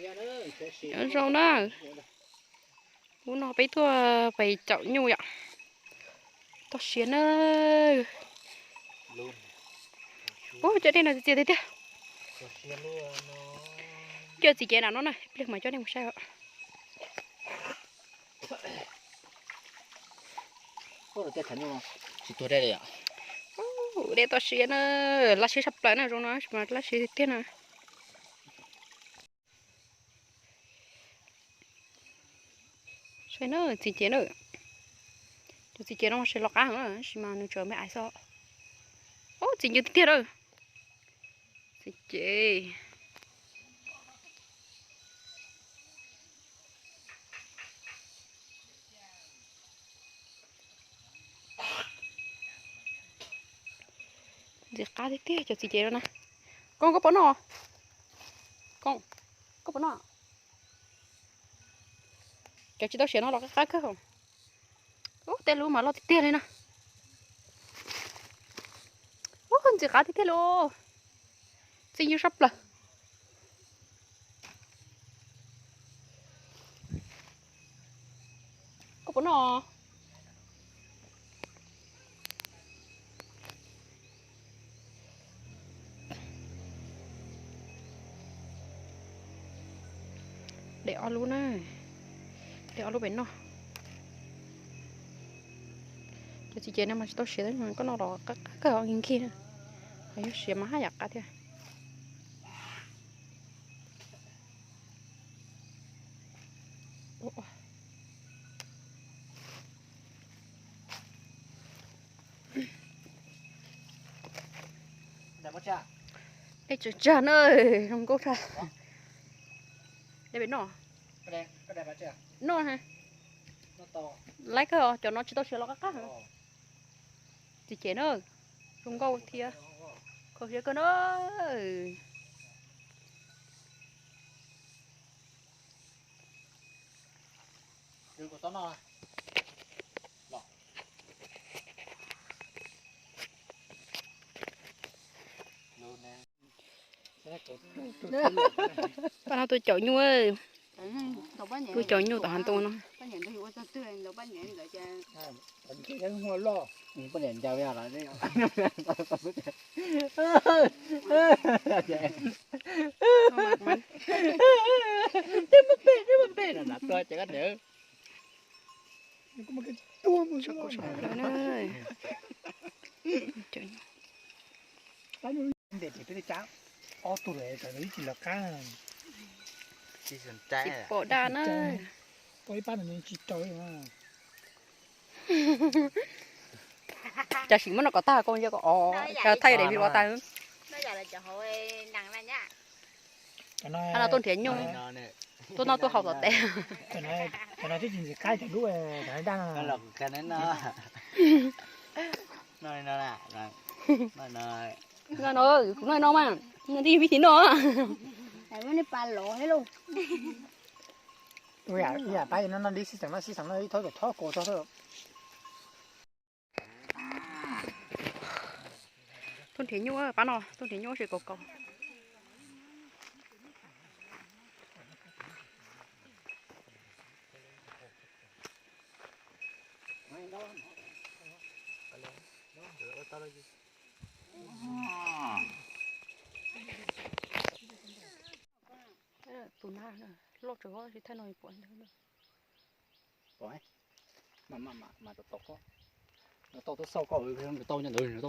Nyob zoo na, hnub no peb tuaj pem caum nyuj yom. Toj siab na. Ub, cov dej no txias tiag tiag. Coj txiv cev nram no na, ib pliag mas coj nej mus saib os. Ub, dej toj siab na, laj siab tshaj plaws na, zoo no mas laj siab tiag tiag na. Saib na, txiv cev na. Tus txiv cev no mas loj qab heev na, tab sis mas nws tseem me ais xwb. Ub, txiv ncw tiag tiag na. Txiv cev. Ntxim qab tiag tiag cov txiv cev no na. Koob, koj puas noj? Koob, koj puas noj? Cov tsis tau siav no los qab qab kawg. Ub, tej lub mas loj tiag tiag li na. Ub, ntxim qab tiag tiag li. Txiv ncw sab plaws. Koj puas noj? De ob lub na, de ob lub pem noj. Cov txiv cev no mas tsis tau siav, koj noj los qab qab kawg, nkig nkig na. Ho yog siav mas haj yam qab thiab. Dej tsawg tsawg na, zoo nkauj tshaj. Dej pem noj. Noj, laib kawg, cov no tsis tau siav los qab qab. Txiv cev na, zoo nkauj thiab kho siab kawg na. Pab no tuaj caum nyuj, tuaj caum nyuj tom hav ntoo no. Ntes ces peb cab ob tug lawm, ib tsis lawv qab. Tsis pom daj na. Pom ib pab no tsis raug. Cas sim muab no kom tag koj, yog kom os, cas thaij daim video tag. Hab no tuaj nrhiav nyuj, tuaj noj tuaj haus tom tes. Cov no twb tsis ntxim qab cov dub, cov daj no. No, no, kuv noj no mas, no twb yog vib thib noj. Ib yam pab no noj dib sib xeem no, sib xeem no ib thob cov thob kaus txog. Tuaj nrhiav nyuj, pab no tuaj nrhiav nyuj tsis kaus kaus. Tus nab loj tshaj, thaij no pom ntag. Tau tub xauj koj, tau nyob ntawd.